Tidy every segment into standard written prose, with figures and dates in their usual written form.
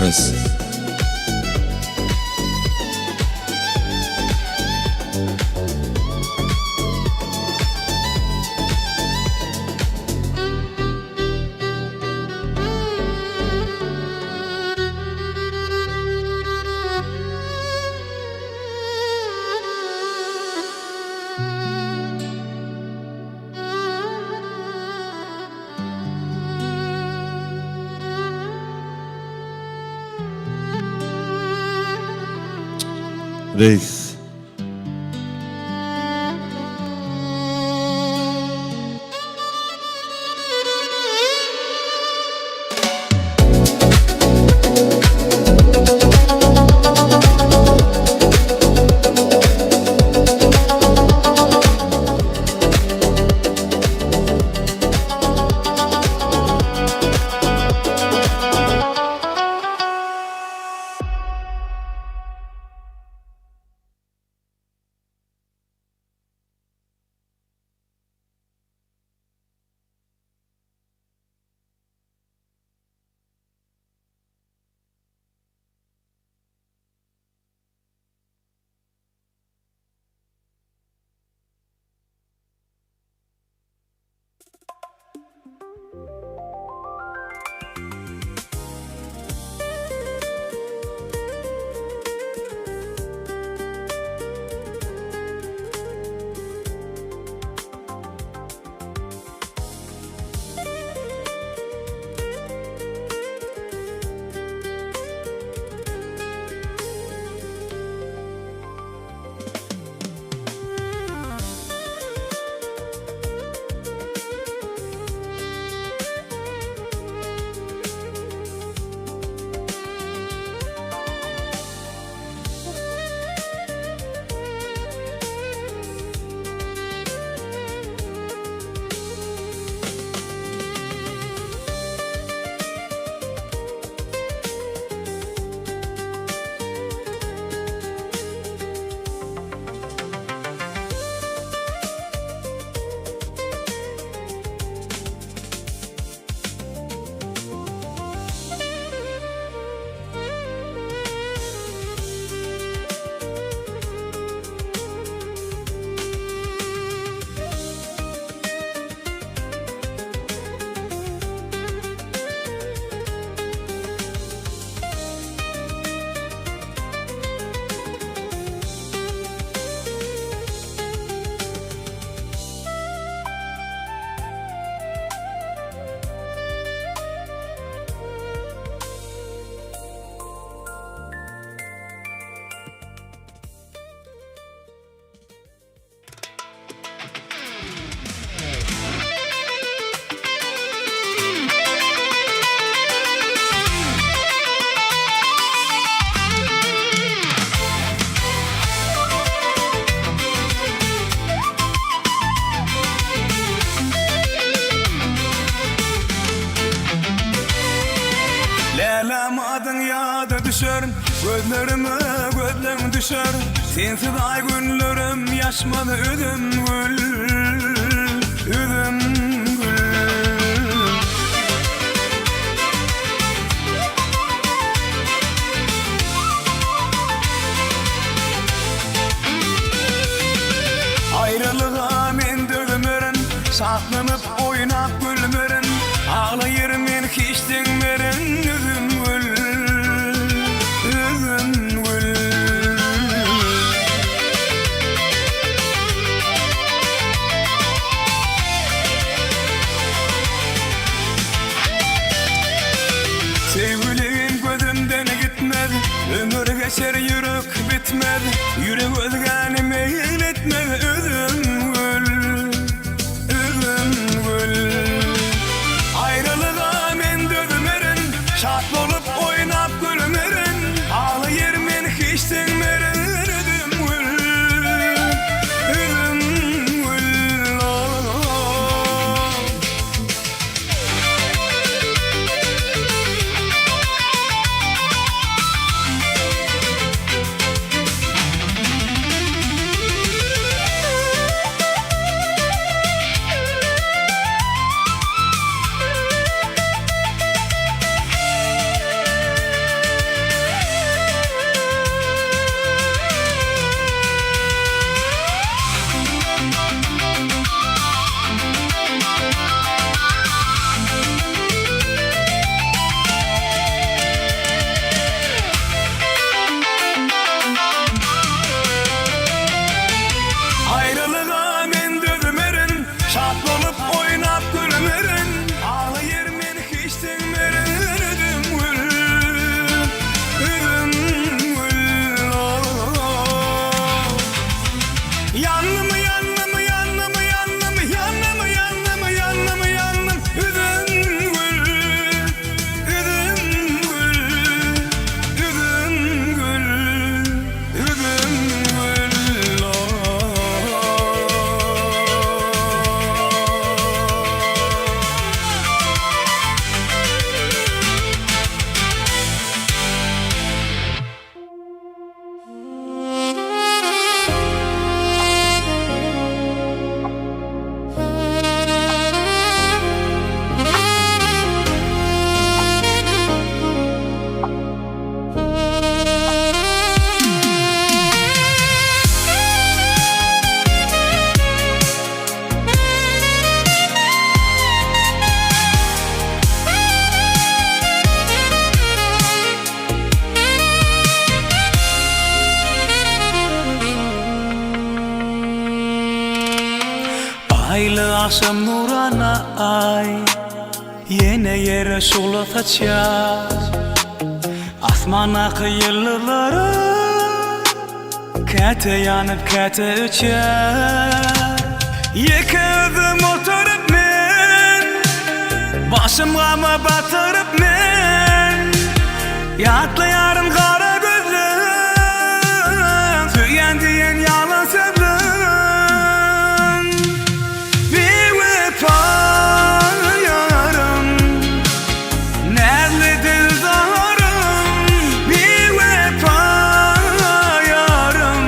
Görýäris. Reis. Läläm adyň ýada düşer, Gözlerime gözleň düşer, Sensiz aý günlerim ýaşmaz özüm gül, özüm gül. Aýralyga men dözmerin, Şatlanyp oýnap gülmerin, Aglaýar men hiç diňmerin, Özüm gül, özüm gül. Söýgüligim gözümden gitmez, Ömür geçer ýürek bitmez, Ýürek özgäni meýil etmez, Özüm gül, özüm gül. Aýralyga men dözmerin, Şat bolup oýnap gülmerin, Aglaýar men hiç diňmerin, Özüm gül, özüm gül, oh. agşam nurana aý Ýene ýere şugla saçýar. Asmandaky ýyldyzlaram Käte ýanyp, käte öçýär. Ýeke özüm oturyp men, Başym gama batyryp men, Ýatlaýaryn gara gözleň, Söýýän diýen ýalan sözleň. Biwepa ýarym, näzli dildarym, Biwepa ýarym,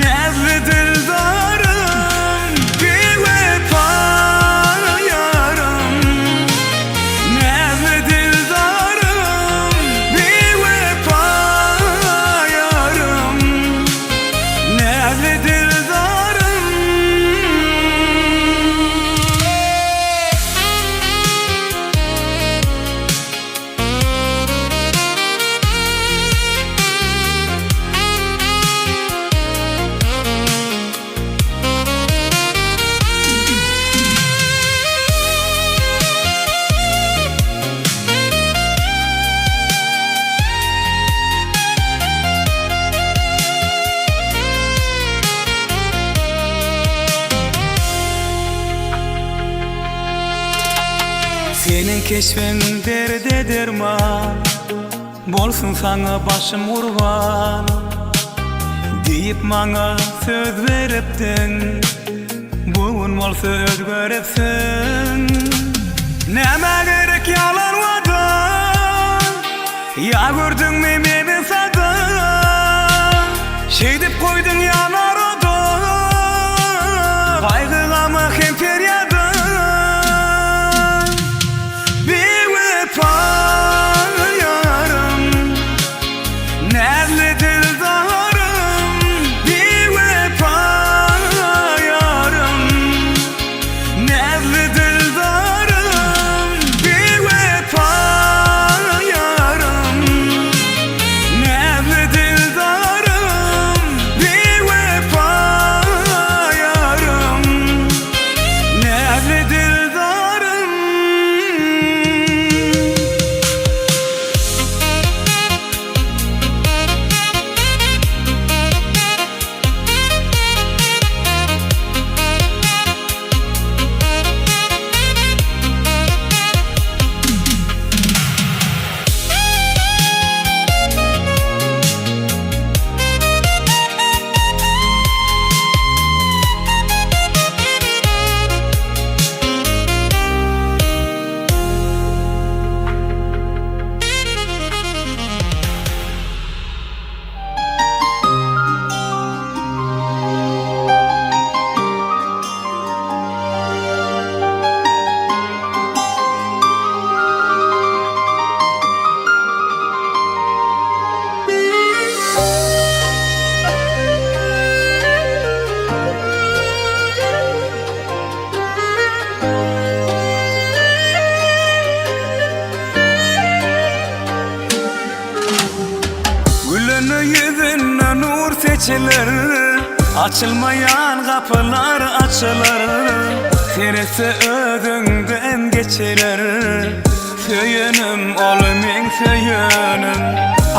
näzli dildarym, Biwepa ýarym, näzli dildarym, Biwepa ýarym. Näzli dildarym. Seniň keşbiň derde derman, Bolsun saňa başym gurban. Diýip maňa söz beripdiň, Bu gün bolsa özgeripsiň. Nämä gerek ýalan wada? Ýa gördüňmi meni sada? Şeýdip goýduň ýanar oda, Gaýgy-gama hem perýada. Biwepa ýarym, näzli dildarym, Biwepa ýarym, näzli dildarym, Biwepa ýarym, näzli dildarym, Biwepa ýarym. Näzli dildarym. Gülene ýüzüne nur seçiler, Açylmaýan gapylar açylar, Seretse özüňden geçiler, Söýenim ol meň söýenim.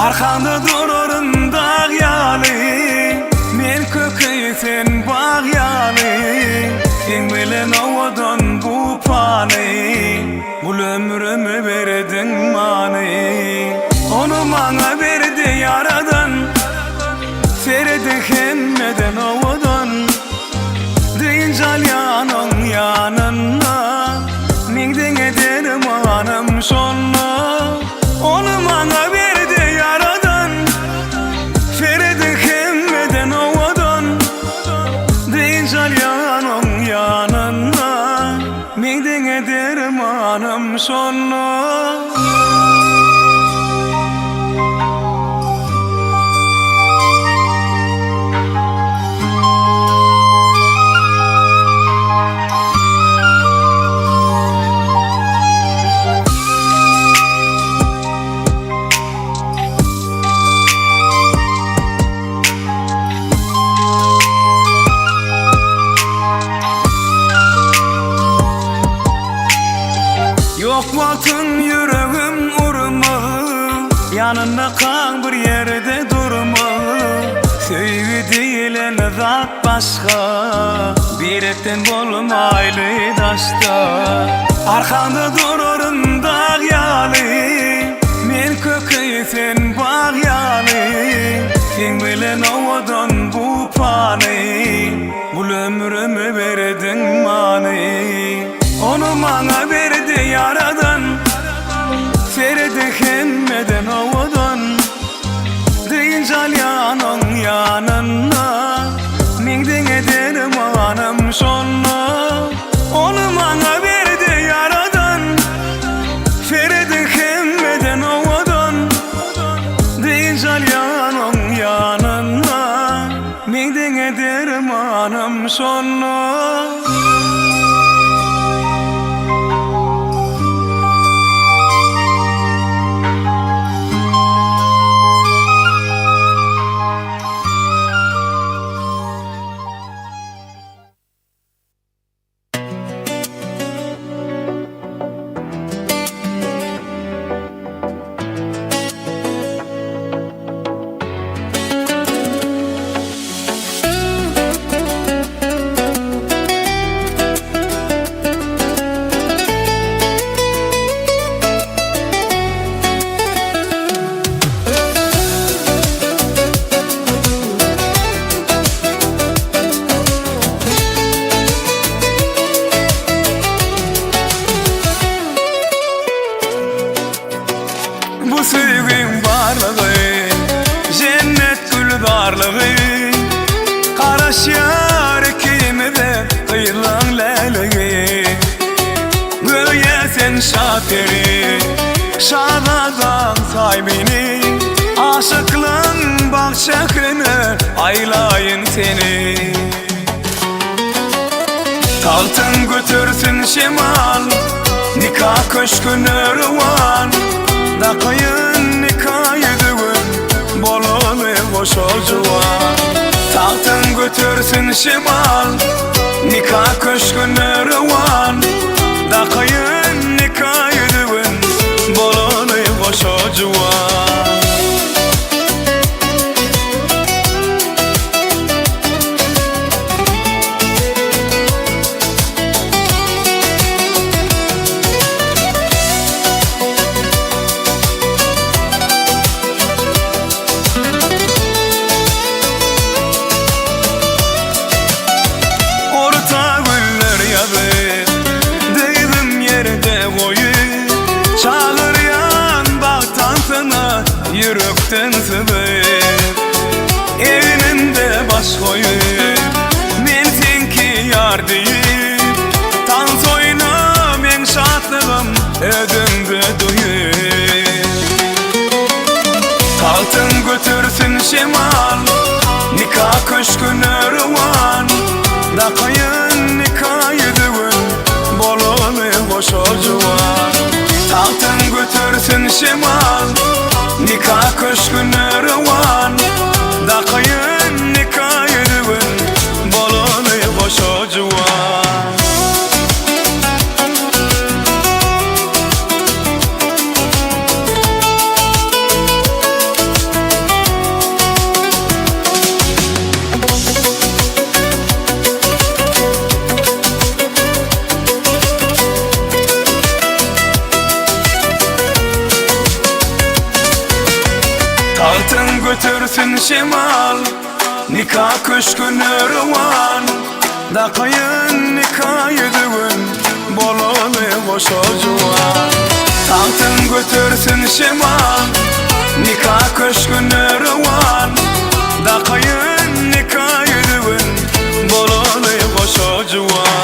Arkaňda duraryn dag ýaly, Men köki sen bag ýaly, Seň bilen owadan bu pany, Gül ömrümi berdiň many. Ony maňa berdi Ýaradan, Seredi hemmeden owadan. Dynç alýan oň ýanynda, Meň deňe dermanym şonda. Ony maňa berdi Ýaradan, Seredi hemmeden owadan. Dynç alýan oň ýanynda, Meň deňe dermanym şonda. Söýgi diýlen zat başga, Birekden bolmaýly daşda. Arkaňda duraryn dag ýaly, Men kökeý sen bag ýaly. Seň bilen owadan bu pany, Gül ömrüme berdiň many. Ony maňa berdi Ýaradan, Seredi hemmeden owadan. Dynç alýan oň ýanynda, Meň deňe dermanym şonda. Ony maňa berdi Ýaradan, Seredi hemmeden owadan. Dynç alýan oň ýanynda, Meň deňe dermanym şonda. Bu söýgiň barlygy, jennet gülzarlygy, Garaşýar ikimize gyzlaň läligi. Göýä sen şa peri, şazadaň saý meni, Aşyklaň bagt şährine aýlaýyn seni. Tagtyň götersin şemal, Nika köşgüne rowan, Dakaýyn nika ýüzügin, Bolaly goşa juwan. Tagtyň götersin şemal, Nika köşgüne rowan, Dakaýyn nika ýüzügin, Bolaly goşa juwan. Orta güller ýazyp, dyzym ýerde goýup, Çagyrýan bagt tansyna ýürekden syzyp. Egnimde baş goýup, men seňki ýar diýip, Tans oýna meň şatlygym özüňde duýup. Tagtyň götersin şemal, nika köşgüne rowan, Dakaýyn nika ýüzügin, bolaly goşa juwan. Tagtyň götersin şemal, Nika köşgüne rowan, Dakaýyn nika ýüzügin, Bolaly goşa juwan. Tagtyň götersin şemal, Nika köşgüne rowan, Dakaýyn nika ýüzügin, Bolaly goşa juwan. Tagtyň götersin şemal, Nika köşgüne rowan, Dakaýyn nika ýüzügin, Bolaly goşa juwan.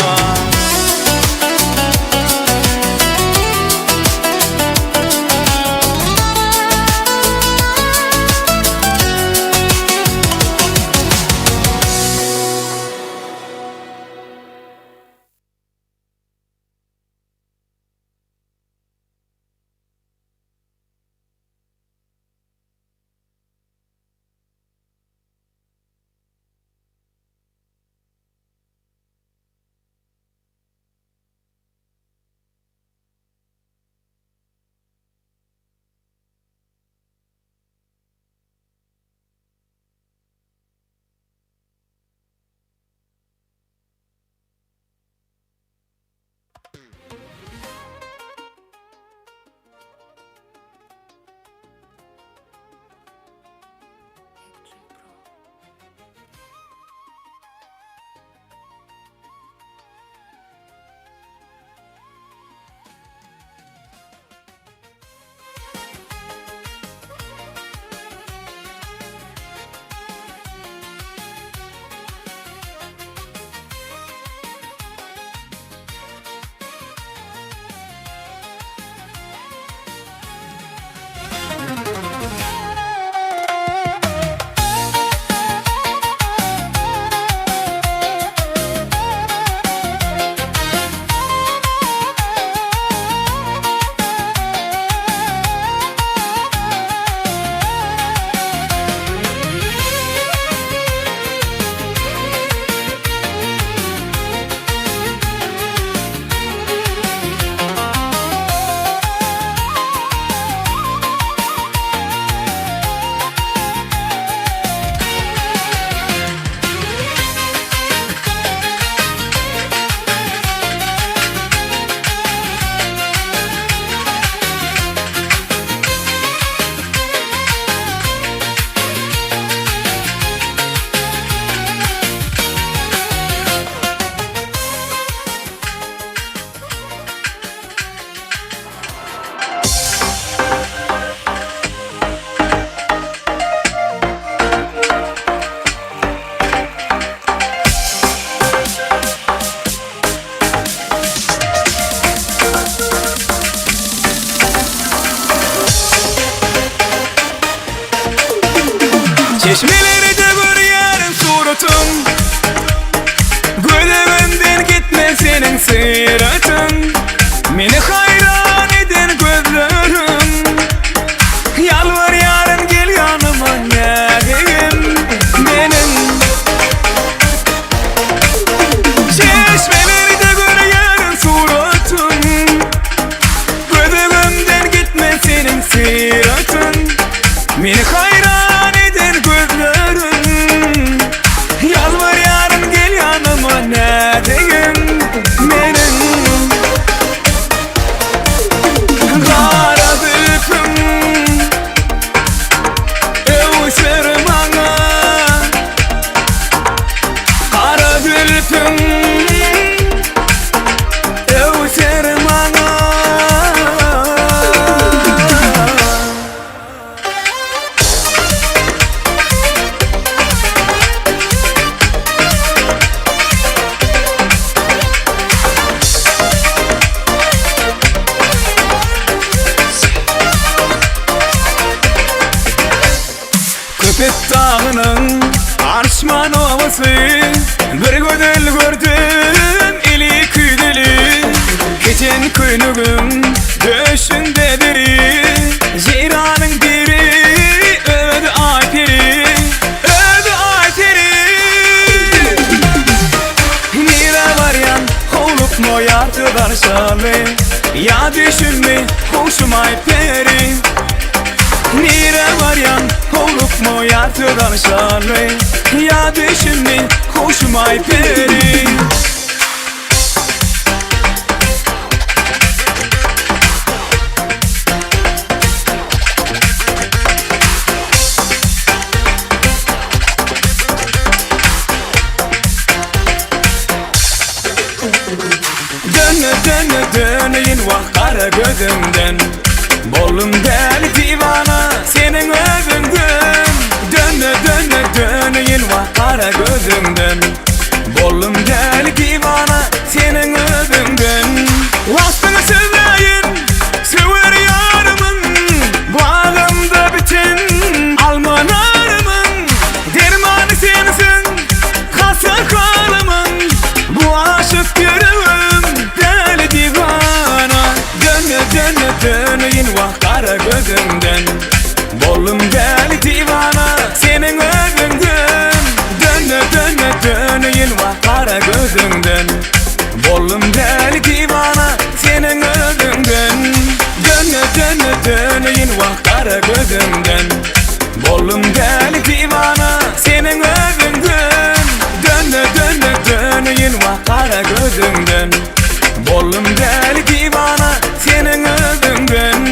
Agasy Bir gözel gördüm eli küýdeli Keten köýnegim döşünde deri Jeýranyň biri özi Aýperi Özi Aýperi Nirä barýaň howlukma ýarty garşaly Ýa düşünme huşum Aýperi Nirä barýaň howlukma ýar söz alyşaly Ýa düşündi huşum Aýperi. Döne döne döneýin wah gara gözüňden Boldum däli diwana seniň özüňden Döne döne döneýin wah gara gözüňden Boldum däli diwana seniň özüňden Waspyňy sözläýin söwer ýarymyň Bagymda biten alma narymyň Dermany sensiň Hassa halymyň bu aşyk ýüregim däli diwana Döne döne döneýin wah gara gözüňden Boldum däli diwana seniň özüňden Döne döne döneýin wah gara gözüňden Boldum däli diwana seniň özüňden Döne döne döneýin wah gara gözüňden Boldum däli diwana seniň özüňden Döne döne döneýin wah gara gözüňden Boldum däli diwana seniň özüňden.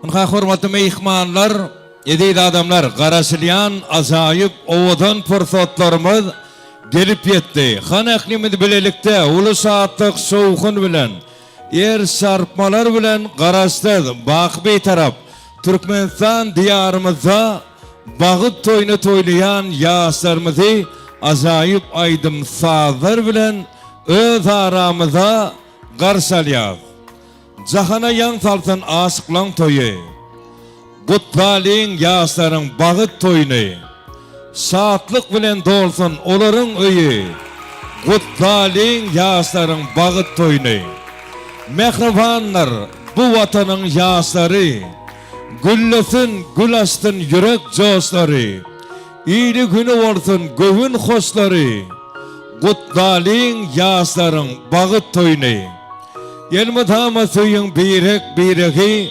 Ynha hormatly myhmanlar, eziz adamlar, garaşylýan ajaýyp owadan pursatlarymyz gelip ýetdi. Hany ählimiz bilelikde uly şatlyk, şowhun bilen El çarpmalar bilen Garaşsyz, baky Bitarap Türkmenistan Diýarymyzda bagt toýuny toýlaýan ýaşlarymyzy ajaýyp aýdym-sazlar bilen öz aramyza garşy alýas. Jahana ýaň salsyn aşyklaň toýy. Gutlalyň ýaşlaryň bagt toýuny. Şatlyk bilen dolsun olaryň öýi. Gutlalyň ýaşlaryň bagt toýuny. Mähribanlar bu Watanyň ýaşlary. Güllesin, gül açsyn ýürek joşlary. Ili-güni bolsun göwün hoşlary. Gutlalyň ýaşlaryň bagt toýuny. Elmydama söýüň birek-biregi.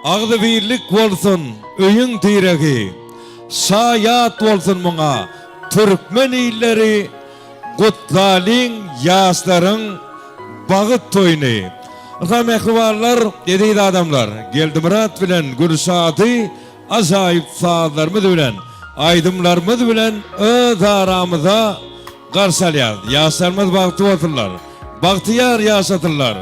Agzybirlik bolsun öýüň diregi, Şaýat bolsun muňa türkmen illeri, Gutlalyň ýaşlaryň bagt toýuny. Ynha mähribanlar, eziz adamlar, Geldimyrat bilen Gülşady ajaýyp sazlarymyz bilen, aýdymlarymyz bilen öz aramyza garşy alýarys. Ýaşlarymyz bagtly bolsunlar, bagtyýar ýaşasynlar!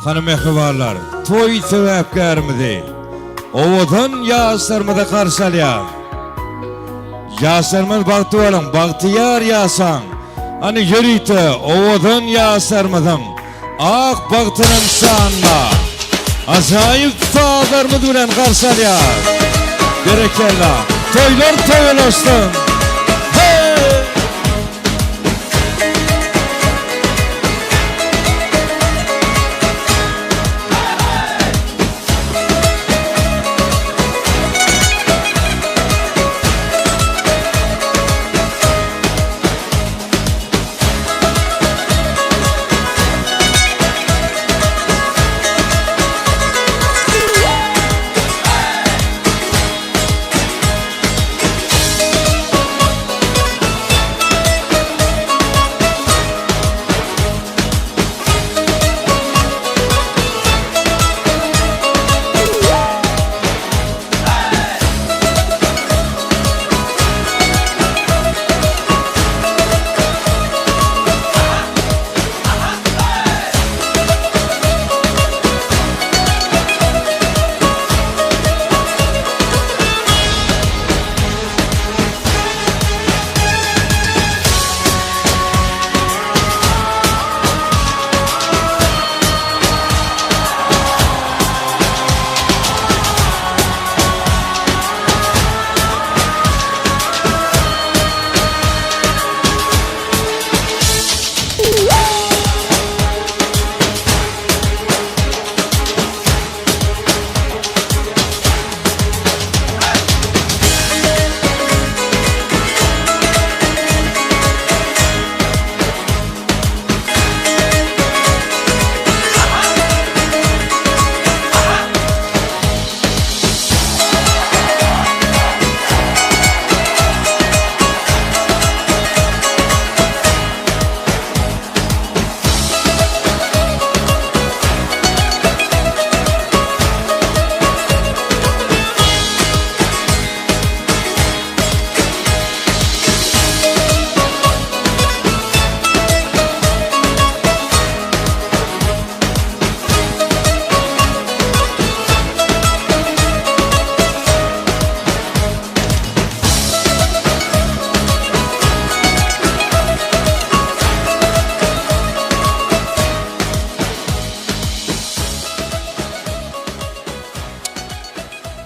Hany mähribanlar, toý sebäpkärimizi, owadan ýaşlarymyzy garşy alýas. Ýaşlarymyz bagtly boluň, bagtyýar ýaşaň. Hany ýörite owadan ýaşlarymyzyň ak bagtynyň şanyna. Ajaýyp sazlarymyz bilen garşy alýar. Berekella. Toýlar toýalaşsyn. Hey!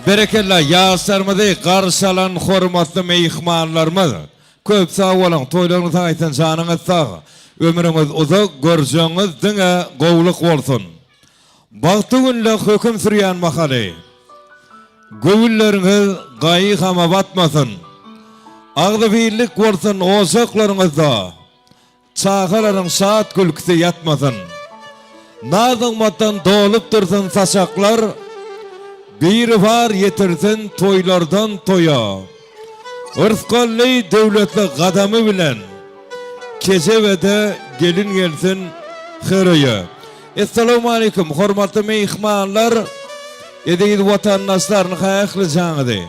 Berekella ýaşlarymyzy garşy alan hormatly myhmanlarymyz. Köp sag boluň, toýlaryňyz aýsyn, janyňyz sag, ömrüňiz uzak, görjegiňiz diňe gowulyk bolsun. Bagtly günler höküm sürýän mahaly, Göwünleriňiz gaýy-gama batmasyn. Agzybirlik bolsun ojaklaryňyzda, Çagalaryň şat gülküsi ýatmasyn. Naz-nygmatdan dolup dursun saçaklar, Biribar ýetirsin toýlardan toýa. Yrsgally döwletli gadamy bilen, Kejebede gelin gelsin her öýe. Essalawmaleýkum hormatly myhmanlar, eziz watandaşlar nha ähli jaňyzy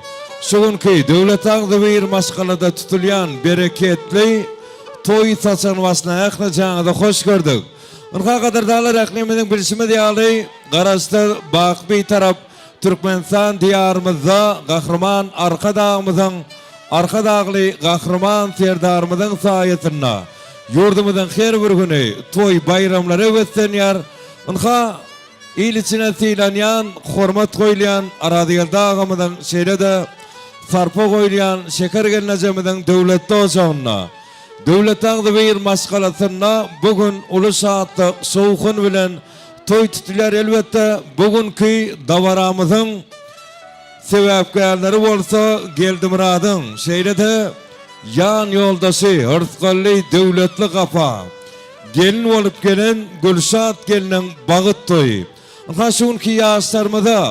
şu günki Döwlet agzybir maşgalada tutulýan bereketli toý saçan başyna ähli jaňyzy hoş gördük. Ynha gadyrdanlar ählimiziň bilşimiz ýaly Garaşsyz baky Bitarap Türkmenistan diýarymyzda Gahryman Arkadagymyzyň Arkadagly Gahryman Serdarymyzyň saýasynda ýurdumyzyň her bir güni toý-baýramlara beslenýär. Ynha, il içine sylanýan, hormat goýulýan Arazgeldi agamyzyň, şeýle-de sarpa goýulýan Şeker gelnejemiziň döwletli ojagynda, döwlet agzybir maşgalasynda bu gün uly şatlyk, şowhun bilen toý tutulýar. Elbetde, bu günki dabaramyzyň sebäpkärleri bolsa Geldimyradyň, şeýle-de ýan ýoldaşy Rysgally döwletli gapa gelin bolup gelen Gülşat gelniň bagyt toýy. Ynha şu günki ýaşlarymyza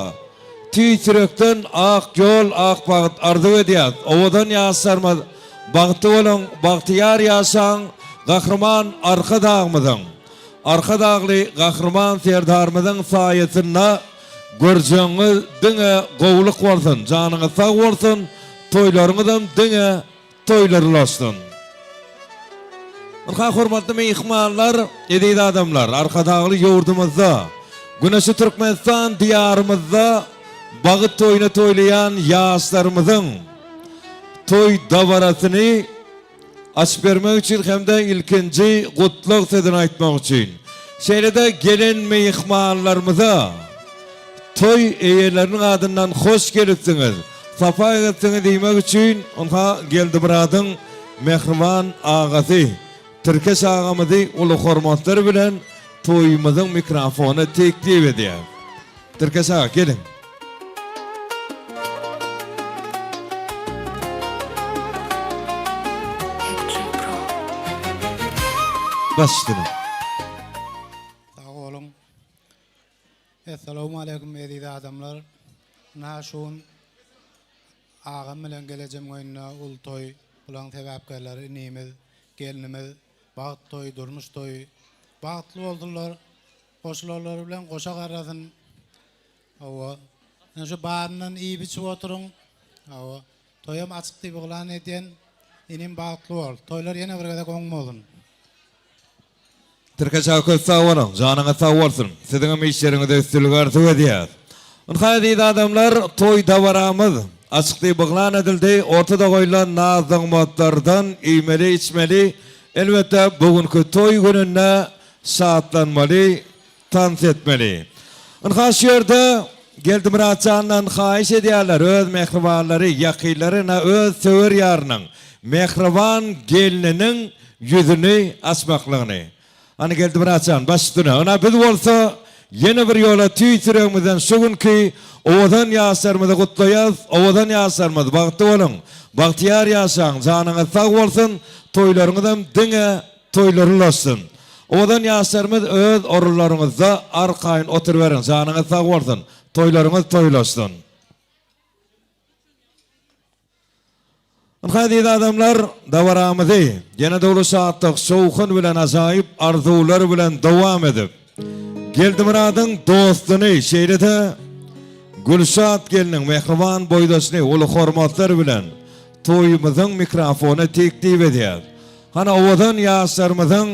tüýs ýürekden ak ýol, ak bagt arzuw edýäs. Owadan ýaşlarymyz bagtly boluň, bagtyýar ýaşaň, Gahryman Arkadagymyzyň, Arkadagly Gahryman Serdarymyzyň saýasynda görjegiňiz diňe gowulyk bolsun, janyňyz sag bolsun, toýlaryňyzam diňe toýlar ulaşsyn. Ynha hormatly myhmanlar, eziz adamlar, Arkadagly ýurdumyzda, güneşli Türkmenistan Diýarymyzda bagyt toýuny toýlaýan ýaşlarymyzyň toý dabarasyny açyp bermek üçin hem-de ilkinji gutlag sözüni aýtmak üçin, şeýle-de gelen myhmanlarymyza. toý eýeleriniň adyndan hoş gelipsiňiz, sapa gelipsiňiz diýmek üçin ynha Geldimyradyň mähriban agasy Tirkeş agamyzy uly hormatlar bilen toýumyzyň mikrofonyna teklip edýär. Tirkeş aga geliň. Baş üstüne. Sag boluň. Essalawmaleýkum eziz adamlar. Ynha şu gün agam bilen gelejem öýünde uly toý. Bulaň sebäpkärleri inimiz, gelnimiz. Bagt toýy, durmuş toýy. Bagtly bolsunlar. Goşulanlary bilen goşa garrasyn. Hawa. Ine şu baryndan iýip-içip oturyň. Hawa. Toýam açyk diýip yglan edýän. Inim bagtly bol. Toýlar ýene bir gezek oň bolsun. Tirkeş aga köp sag boluň, janyňyz sag bolsun. Siziňem işleriňizde üstünlik arzuw edýäs. Ynha eziz adamlar toý dabaramyz açyk diýip yglan edildi. Ortada goýlan naz-nygmatlardan iýmeli içmeli. Elbetde bu günki toý gününde şatlanmaly, tans etmeli. Ynha şu ýerde Geldimyrat jandan haýyş edýärler öz mähribanlary, ýakynlary na öz söwer ýarynyň, mähriban gelniniň ýüzüni açmaklygyny. Hany Geldimyrat jan, baş üstüne. Ynha biz bolsa ýene bir ýola tüýs ýüregimizden şu günki owadan ýaşlarymyzy gutlaýas. Owadan ýaşlarymyz bagtly boluň, bagtyýar ýaşaň, janyňyz sag bolsun, toýlaryňyzam diňe Toýlar ulaşsyn. Owadan ýaşlarymyz öz orunlaryňyzda arkaýyn oturyberiň janyňyz sag bolsun toýlaryňyz toýlaşsyn. Ynha eziz adamlar dabaramyzy ýene-de uly şatlyk şowhun bilen ajaýyp arzuwlar bilen dowam edip Geldimyradyň dostuny şeýle-de Gülşat gelniň mähriban boýdaşyny uly hormatlar bilen toýumyzyň mikrofonyna teklip edýäs. Hany owadan ýaşlarymyzyň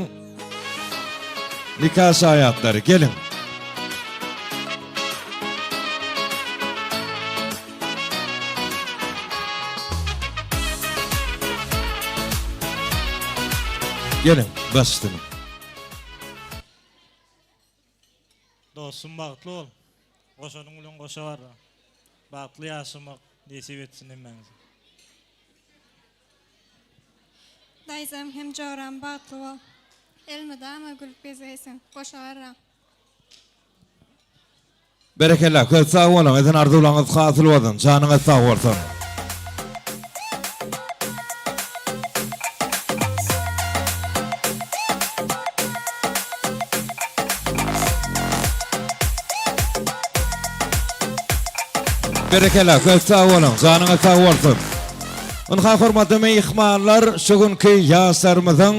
nika şaýatlary geliň. Geliň baş üstüne. Dostum bagtly bol. Goşanyň bilen goşa barra. Bagtly ýaşamak nesip etsin hemmäňize. Daýzam hem joram bagtly bol. Elmydama gülüp gezgeýsiň. Goşa garra. Berekella köp sag boluň eden arzuwlaryňyz hasyl bolsun janyňyz sag bolsun. Berekella köp sag boluň janyňyz sag bolsun. Ynha hormatly myhmanlar şu günki ýaşlarymyzyň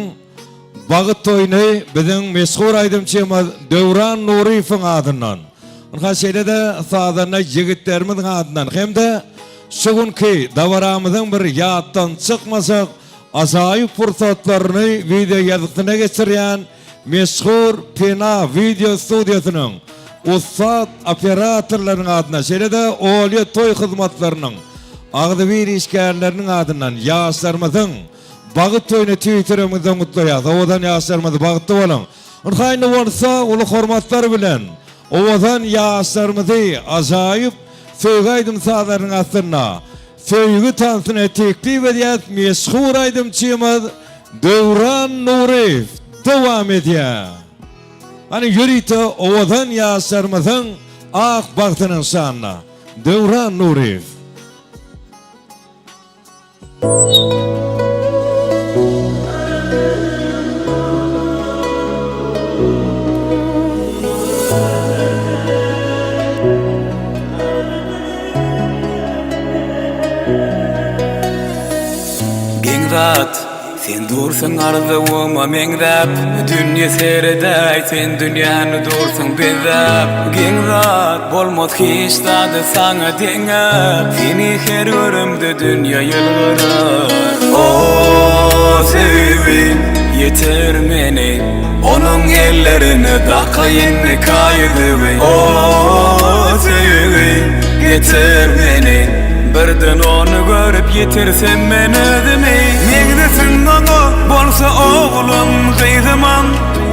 Bagt toýuny biziň meşhur aýdymçymyz Döwran Nuryýewiň adyndan, ynha şeýle-de sazanda ýigitlerimiziň adyndan hem-de şu günki dabaramyzyň bir ýatdan çykmajak ajaýyp pursatlaryny wideo ýazgysyna geçirýän meşhur Pena wideo studiýasynyň ussat operatorlarynyň adyndan şeýle-de Olýa toý hyzmatlarynyň agzybir işgärleriniň adyndan ýaşlarymyzyň Bagt toýuny tüýs ýüregimizden gutlaýas. Owadan ýaşlarymyz bagtly boluň. Ynha indi bolsa uly hormatlar bilen owadan ýaşlarymyzy ajaýyp söýgi aýdym sazlarynyň astynda söýgi tansyna teklip edýäs meşhur aýdymçymyz Döwran Nuryýew dowam edýär. Hany ýörite owadan ýaşlarymyzyň ak bagtynyň şanyna Döwran Nuryýew. Geň zat, sen dursuň arzuwyma meňzäp, Dünýe seredäý, sen dünýäni dursuň bezäp. Geň zat, bolmaz hiç zady saňa deňäp, Seni her göremde dünýe ýylgyrar. O söýgi ýeter meni, Onuň ellerine dakaýyn nika ýüzügi. O söýgi getir meni, Birden ony görüp ýitirsem men özümi. Meňzesin oňa bolsa oglum gyzymam,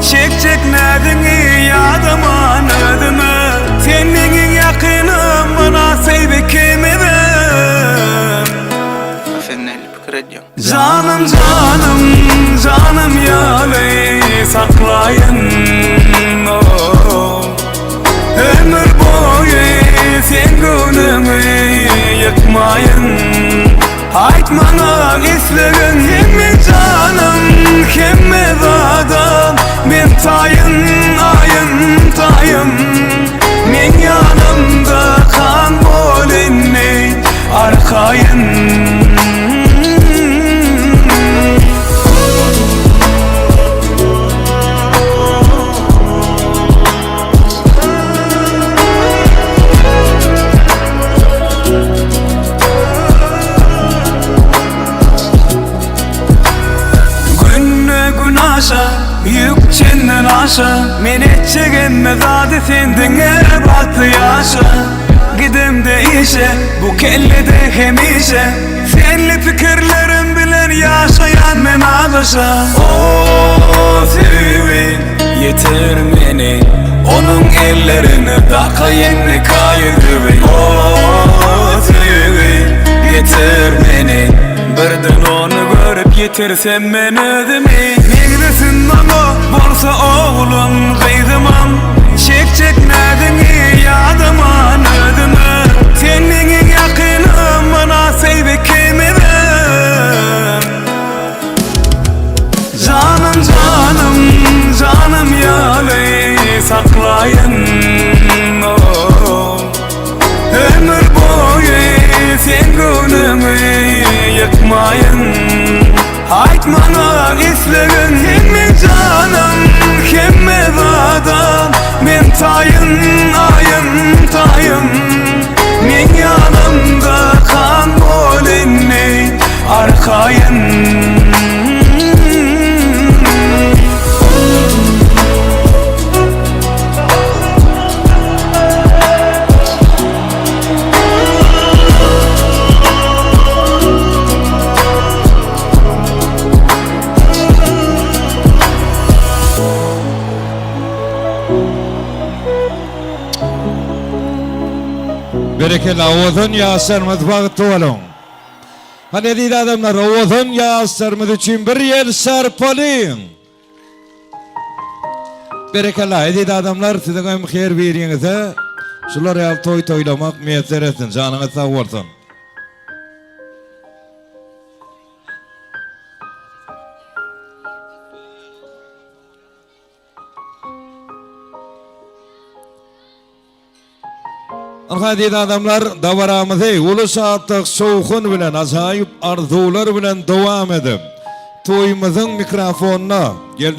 Çekjek näziňi ýadaman özüme. Sen meň iň ýakynym mynasyp ikimizem. Sen nähili pikir edýäň? Janym janym janym ýaly saklaýyn oh. Ömür boýy seň göwnüňi ýykmaýyn Aýt maňa islegiň Sen meň janym hemme zada Men taýyn aýyn taýyn Meň ýanymda kan bol indi arkaýyn. Günde gün aşa, ýük çenden aşa Men etjek hemme zady sen diňe bagtly ýaşa Gidemde işe, bu kellede hemişe Senli pikirlerim bilen ýaşaýan men azaşa O söýgi ýetir meni Onuň ellerine dakaýyn nika ýüzügi O söýgi getir meni Birden ony görüp ýitirsem men özümi Meňzesin maňa bolsa oglum gyzymam Çekjek näziňi ýadaman özüme Sen meň iň ýakynym mynasyp ikimizem Janym janym janym ýaly saklaýyn oh. Ömür boýy seň göwnüňi ýykmaýyn Aýt maňa islegiň Sen meň janym hemme zada Men taýyn aýyn taýyn Meň ýanymda kan bol indi arkaýyn. Berekella owadan ýaşlarymyz bagtly boluň. Hany eziz adamlar owadan ýaşlarymyz üçin bir ýel şarpalyň. Berekella eziz adamlar siziň hem her biriňize şular ýaly toý toýlamak miýesser etsin janyňyz sag bolsun. Ynha eziz adamlar dabaramyzy uly şatlyk şowhun bilen ajaýyp arzuwlar bilen dowam edip toýumyzyň mikrofonyna geldi.